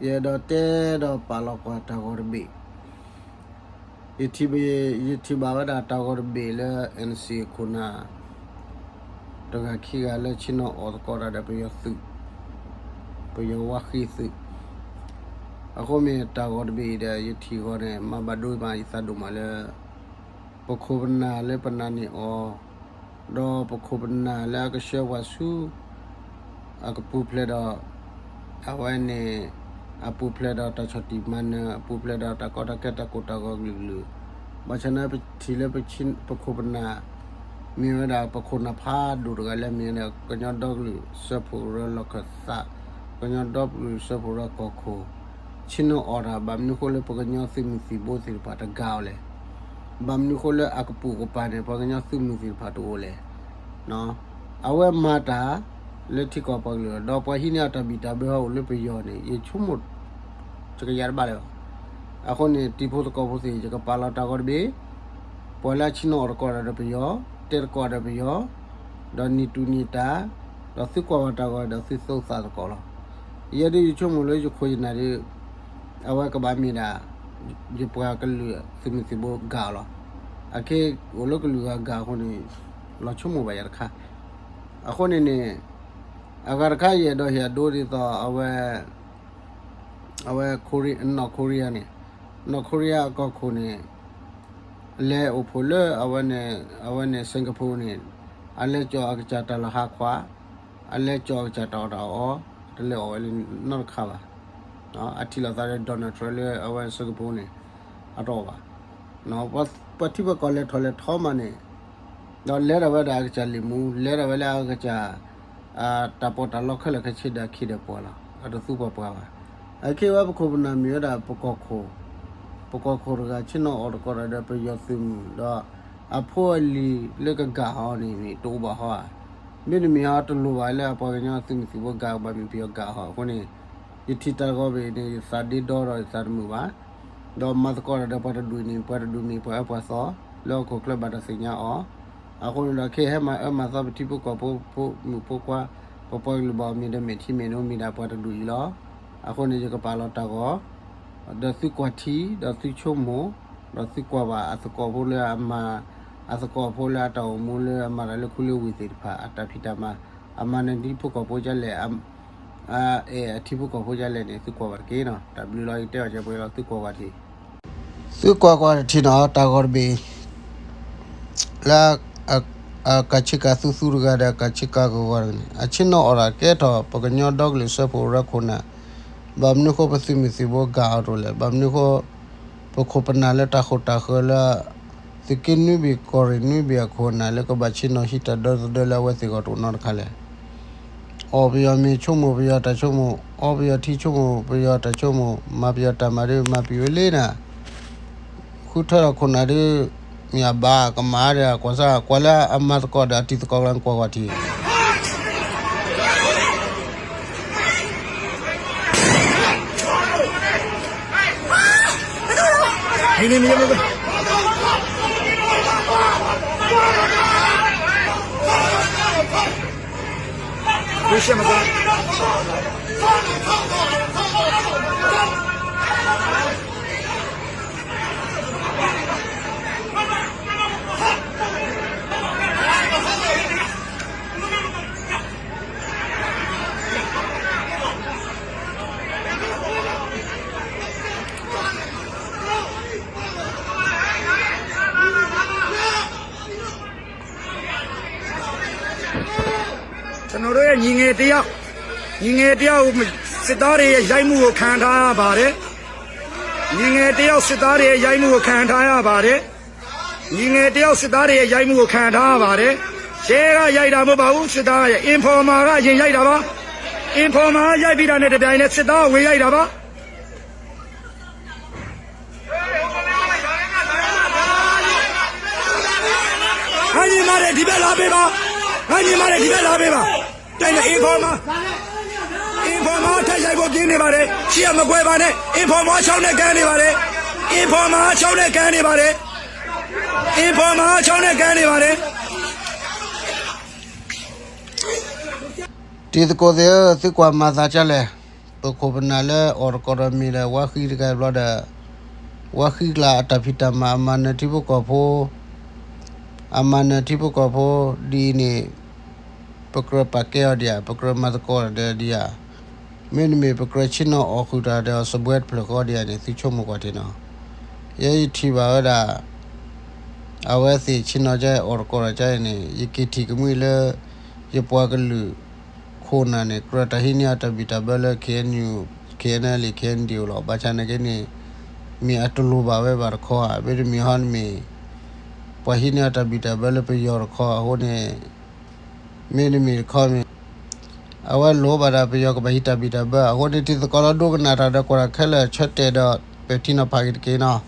ယအဲၣ်ဒိးတဲဒီးပာ်လီၤကွၢ်တၢ်ဂီၤတဘ့ၣ်, ယထံၣ်ဘၣ်, ယထံၣ်ဘၣ်ဝဲဒၣ်တၢ်ဂီၤတဘ့ၣ်လၢ N C အခိၣ်နၢ် တဂၤခံဂၤလၢဆ့ၣ်နီၤအီၣ်သကိးတၢ်ဒီးပယီၤသုး, ပယီၤဝါဃံသုး. အဃိမ့ၢ်တၢ်ဂီၤတဘ့ၣ်အံၤဒီး ယထံၣ်ဂီၤန့ၣ် မၤဘၣ်ဒိမးယသးဒိၣ်မးလၢ ပခိၣ်ပနၢ်လၢပနာ်န့ၢ်အီၤ, ဒီးပခိၣ်ပနၢ်လၢအကဆှၢပှၤဆူ အကပူၤဖျဲးဒီး အဝဲန့ၣ် အပူၤဖျဲးဒီးတၢ်ဆီၣ်တံၢ်မၤနၢၤ, အပူၤဖျဲးဒီးတၢ်ကီတၢ်ခဲတၢ်ကိၢ်တၢ်ဂီၤကလုာ်ကလုာ်. ဘၣ်ဆၣ်န့ၣ်ပထံၣ်လၢပခိၣ်ပနၢ် မ့ၢ်ဝဲဒၣ်ပခိၣ်နၢ်ဖးဒိၣ်တဂၤလၢအမ့ၢ်ဝဲဒၣ် ကညီဒီကလုာ်စၢဖှိၣ်ကရၢလီၢ်ခၢၣ်သး, ကညီဒီကလုာ်စၢဖှိၣ်ကရၢကီၢ်ခိၣ်, ဆ့ၣ်နီၤအီၣ်တၢ် ဘၣ်မနုၤဃိလၢပကညီသုးမုၢ်သံၣ်ဘိသ့ၣ်တဖၣ်တဂၤအီၤလဲၣ်. ဘၣ်မနုၤဃိလၢအကပိာ်ကပၤန့ၣ် ပှၤကညီသုးမုၢ်သ့ၣ်တဖၣ်တအိၣ်လဲၣ်. အဝဲမၤတၢ်လၢထံကီၢ်ပှၤကလုာ်လီၤ. ဒီးပှၤဟံးန့ၢ်အတၢ်ဘံၣ်တၢ်ဘၢဟီၣ်အိၣ်လၢပယီၤန့ၣ် ယဆိကမိၣ် တကယၤတဘၣ်လၢၤဘၣ်. အဃိန့ၣ် တံၤဖိသကိးဖိသ့ၣ် ယကပာ်လီၤတၢ်ဂီၤတဘ့ၣ်, ပှၤလၢအဆ့ၣ်နီၤအီၣ်သကိးတၢ်ဒီးပယီၤ, တဲသကိးဒီးပယီၤ, ဒီးနံၣ်တူၢ်နံၣ်တၢ်, ဒီးသုကွၢ်ဘၣ်တၢ်ဂီၤဒီးသုသူသးသကိးလီၤ. ယဲဒၣ်ယဆိကမိၣ်လၢယခိၣ်ယနၢ်ဒီး အဝဲကဘၣ်မ့ၢ်ဒၣ် ယပှၤကလုာ်သုးမုၢ်သံၣ်ဘိဂၤအီၤလီၤ. အခဲအိၣ်လၢကလုာ်ဂၤဂၤအဃိန့ၣ် လီၤဆိကမိၣ်ဘၣ်ယၤတခါ. အဃိန့ၣ်န့ၣ် အဂၤတခါယအဲၣ်ဒိးဟ့ၣ်အဒိဒ်သိးအဝဲ အဝဲ North Korea န့ၣ်, North Korea အကီၢ်ခိၣ်န့ၣ် လဲၤအိၣ်ဖှိၣ်လၢအဝဲန့ၣ် အဝဲန့ၣ် Singapore န့ၣ် အလဲၤကၠီၣ်အကစၢ်တၢ်လီၢ်ဟးခွါ, အလဲၤကၠီၣ်အကစၢ်တၢ်အီၣ်တၢ်အီ, တလဲၤအီၣ်ဝဲလၢနီတခါဘၣ်. အထံၣ်လိာ်သးဒီး Donald Trump လၢအဝဲ Singapore န့ၣ် အတအီၣ်ဘၣ်. ပှၤထံပှၤကီၢ်လဲၤထီၣ်လဲၤထီမးန့ၣ် ဒီးလဲၤဒၣ်ဝဲဒၣ်အကစၢ်လံာ်မူ, လဲၤဒၣ်ဝဲလၢအကစၢ် တၢ်ပီးတၢ်လီခဲလၢာ်ခဲဆ့ဒီးခံဒီးပှၤလီၤ. အတသူပှၤပှၤဘၣ်. အခဲအံၤဝဲပခိၣ်ပနၢ်မ့ၢ်ဝဲဒၣ်ပကီၢ်ခိၣ်, ပကီၢ်ခိၣ်တဂၤဆ့ၣ်နီၤအီၣ်သကိးတၢ်ဒီးပယီၤသုးမုၢ်ဒီး အဖိအလံၤလၢကဂာ်အီၤန့ၣ်န့ၣ် တအိၣ်ဘၣ်ဟီဧါ. မ့တမ့ၢ်ဟီတလိၣ်ဘၣ်လၢအပှၤကညီသုးမုၢ်သံၣ်ဘိဂၤကဘၣ်မ့ၢ်ပယီၤဂၤအီၤအဃိန့ၣ် ယထံၣ်တၢ်ဂီၤဘ့ၣ်န့ၣ် ယသးဒ့ဒီဒီးယသးတမုာ်ဘၣ်. ဒီးမၤသကိးတၢ်ဒီးပှၤတဒူၣ်န့ၣ် ပှၤတဒူၣ်မ့ၢ်ပှၤအၢပှၤသီ လၢဟီၣ်ခိၣ်ချၢဘၣ်တၢ်သ့ၣ်ညါအီၤ. အဃိန့ၣ်ဒီးခဲအံၤဟဲမၤအၢမၤသီပထံဖိကီၢ်ဖိ ဖိမုၣ်ဖိခွါ ပပှၤကလုာ်ဘၣ်အီၤမ့ၢ်ဒီးမဲာ်ထံမဲာ်နိမ့ၢ်ဒၣ်ပှၤတဒူၣ်အံၤလီၤ. အဃိန့ၣ်ယကပာ်လီၤတၢ်ဂီၤ ဒီးသုကွၢ်ထံ ဒီးသုဆိကမိၣ် ဒီးသုကွၢ်ဘၣ်အသကိးဖိလၢအမၤ အသကိးဖိလၢအတၢ်အိၣ်မူလၢအမၤတၢ်လၢခူလၢဝ့ၢ်သ့ၣ်တဖၣ် အတၢ်ဖံးတၢ်မၤ အမၤနၢၤထံဖိကီၢ်ဖိဒ်လဲၣ် အအဲၣ်အထံဖိကီၢ်ဖိဒ်လဲၣ်န့ၣ် သုကွၢ်ဘၣ်တက့ၢ်နီၤ. တၢ်ဘျုးလီၤ ယတဲအီၤကဲပှဲၤလီၤ သုကွၢ်ကွၢ်ထံ သုကွၢ်ကွၢ်တထံၣ်နီၤ တၢ်ဂီၤတဘ့ၣ် လၢ အကဆ့ကၤသူသူတဂၤဒီး အကဆ့ကၤကဂီၤတဂၤန့ၣ် အဆ့ၣ်နီၤအီၣ်တၢ်ကဲထီၣ် ပကညီဒီကလုာ်စၢဖှိၣ်ကရၢခိၣ်နၢ်, ဘၣ်မနုၤဃိပသုးမုၢ်သံၣ်ဘိဂၤအီၤတအိၣ်လဲၣ်, ဘၣ်မနုၤဃိ ပခိၣ်ပနၢ်လၢတၢ်ဃိၣ်တၢ်ဃၢၤလၢ သုးက့နွံဘ့ၣ်ကီၢ်ရ့ၣ်နွံဘ့ၣ်အခိၣ်အနၢ်လၢ ကဘၣ်ဆ့ၣ်နီၤဟံးတၢ်ဒီသဒၢလၢအဝဲသ့ၣ်ဂီၢ်တအိၣ်နီတခါလဲၣ်. အီၣ်ပယီၤမ့ၤဆိကမိၣ်ပယီၤတၢ်ဆိကမိၣ်, အီပယီၤထံဆိကမိၣ်ပယီၤတၢ်ဆိကမိၣ်, မၤပယီၤတၢ်မၤဒုး မၤပံာ်ဝဲလံနၤ, ဃုထၢထီၣ်ခိၣ်နၢ်ဒုး မ့ၢ်အဘၣ်ကမၤဒီးကွၢ်စၢ် ကွၢ်လၢအမၤသကိးဒီးအတံၤသကိးကျါန့ၣ် ကွၢ်ကွၢ်ထံၣ် ကျွန်တော်တို့ရဲ့ညီငယ်တယောက်ညီငယ်တယောက်စစ်သားတွေရဲ့ရိုက်မှုကိုခံထားရပါတယ်ညီငယ်တယောက်စစ်သားတွေရဲ့ရိုက်မှုကိုခံထားရပါတယ်ညီငယ်တယောက်စစ်သားတွေရဲ့ရိုက်မှုကိုခံထားရပါတယ်ရဲကရိုက်တာမဟုတ်ပါဘူးစစ်သားရဲ့informerကအရင်ရိုက်တာပါinformerကရိုက်ပြီးတာနဲ့တပြိုင်နက်စစ်သားကဝင်ရိုက်တာပါ ငါညီမတွေဒီဘက်လာပေးပါငါညီမတွေဒီဘက်လာပေးပါတဲ့ informer informer ထက်ရိုက်ဖို့ကင်းနေပါတယ်ရှေ့ကမကွဲပါနဲ့ informer ချုပ်နဲ့ကမ်းနေပါတယ်informer ချုပ်နဲ့ကမ်းနေပါတယ်informer ချုပ်နဲ့ကမ်းနေပါတယ်တံၤသကိးသ့ၣ်ဧၢ သုကွၢ်မၤသးဒ်လဲၣ်, ပခိၣ်ပနၢ်လၢအီၣ်တကိးဒီးမ့ၢ်ဒီး ဝါဃံတဂၤဘျီဒီး ဝါဃံကျါအတၢ်ဖံးတၢ်မၤအမၤနၢၤထံဖိကီၢ်ဖိ အမၤနၢၤထံဖိကီၢ်ဖိဒ်အံၤန့ၣ် ပကြၢးပာ်ကဲအီၤဒံးဧါ, ပကြၢးမၤသကိးဒီးဒံးဧါ, မ့တမ့ၢ်ပကြၢးဆ့ၣ်နီၤအီၣ်ဃုာ်တၢ်ဒီးအီၤစပွဲတဖျၢၣ်ဃီဒံးဧါန့ၣ် သုဆိကမိၣ်ကွၢ်ထံနီၤ. ယဲယထံၣ်ဘၣ်ဝဲဒၣ် အဝဲသ့ၣ်ဆ့ၣ်နီၤကအီၣ်တကိးဒီးကအံၤန့ၣ် ယက့ၤထံၣ်ကမှံလၢ ယပှၤကလုာ်ခိၣ်နၢ်န့ၣ် ကြၢးတၢ်ဟံးန့ၢ်အတၢ်ဘံၣ်တၢ်ဘၢလၢ KNU, KNLA, KNDO လီၤ. ဘၣ်ဆၣ်နာ်က့န့ၣ် မ့ၢ်အတလိၣ်ဘၣ်ဝဲဘၣ်တခီဧါ, မ့တမ့ၢ်ဟီန့ၣ်မ့ၢ် ပှၤဟံးန့ၢ်အတၢ်ဘံၣ်တၢ်ဘၢလၢပယီၤတခီအဃိန့ၣ် မ့တမ့ၢ်တခီမ့ၢ် အဝဲလိၣ်ဘၣ်ဒၣ်ပယီၤကဘၣ်ဟံးတၢ်ဘံၣ်တၢ်ဘၢအဃိန့ၣ် တံၤသကိးလီၤဒိကနၣ်တၢ်ဒီးကွၢ်တၢ်ခဲလၢာ်ဆၢတဲာ်ဒီး ပဲာ်ထံနီၤဖးက့ၤတက့ၢ်နီၤ.